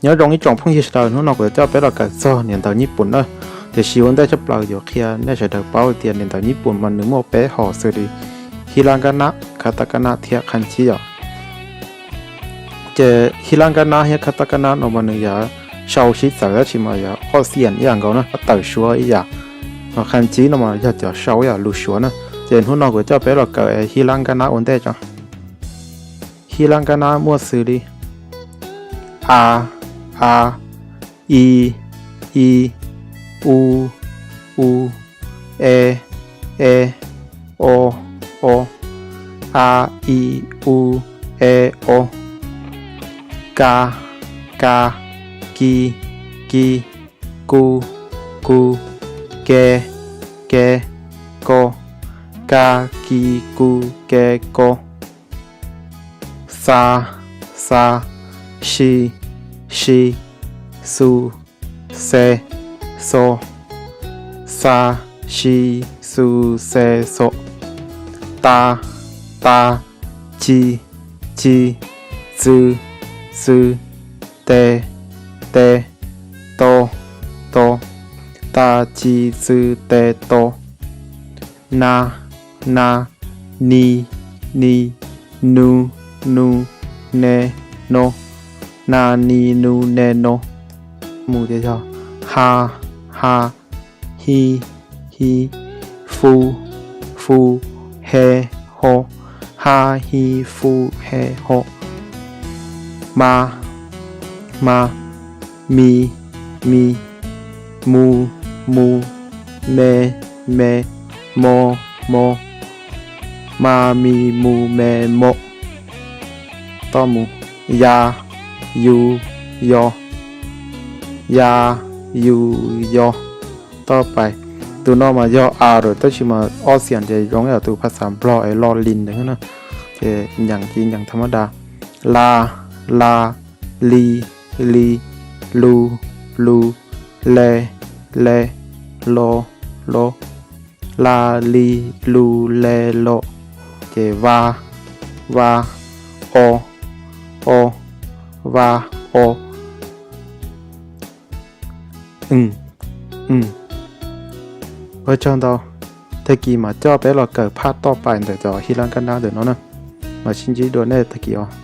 Nyob zoo ib tsoom phooj ywg sawv daws, hnub no kuv yuav coj peb los kawm txog niam ntawv Nyij Pooj na. Tiam sis ua ntej tshaj plaws yuav qhia nej sawv daws paub tias niam ntawv Nyij Pooj mas nws muaj peb hom xws li hib lab nkab nab, kha ta kab nab thiab qha nchib yom. Ces hib lab nkab nab thiab kha ta kab nab no mas nws yuav sau sib txawv tab sis mas yuav ob xiam ib yam nkaus na, tawm suav ib yam. Ho qha nchib no mas yog cov sau ib yam lus suav na. Ces hnub no kuv coj peb los kawm hib lab nkab nab ua ntej tso. Hib lab nkab nab muaj xws li a, a, i, i, u, u, e, e, o, o, a, i, u, e, o, ka, ka, ki, ki, ku, ku, ke, ke, ko, ka, ki, ku, ke, ko, xa, xa, si, si, xu, xe, xo, xa, si, xu, xe, xo, ta, ta, ci, ci, txw, txw, te, te, to, to, ta, ci, txw, te, to, na, na, ni, ni, nu, nu, ne, no, na, ni, nu, ne, no. Mus tias yog ha, ha, hi, hi, fu, fu, he, ho, ha, hi, fu, he, ho, ma, ma, mi, mi, mu, mu, me, me, mo, mo, ma, mi, mu, me, mo. Toj mus, ya, yu, yo, ya, yu, yo. Toj pais, tus no mas yog a lawm tab sis mas ob xiam ces zoo ib yam tus phas xas Nplog es lo lin ntawd na. Ces nyeem ces nyeem tha mab da, la, la, li, li, lu, lu, le, le, lo, lo, la, li, lu, le, lo. Ces va, va, o, o, va, o. Ua tsaug ntau, tag kis mam coj peb los kawm phaj toj pais ntawm cov hib lab nkaj nab ntawm no na. Mam sib ntsib dua nej tag kis os.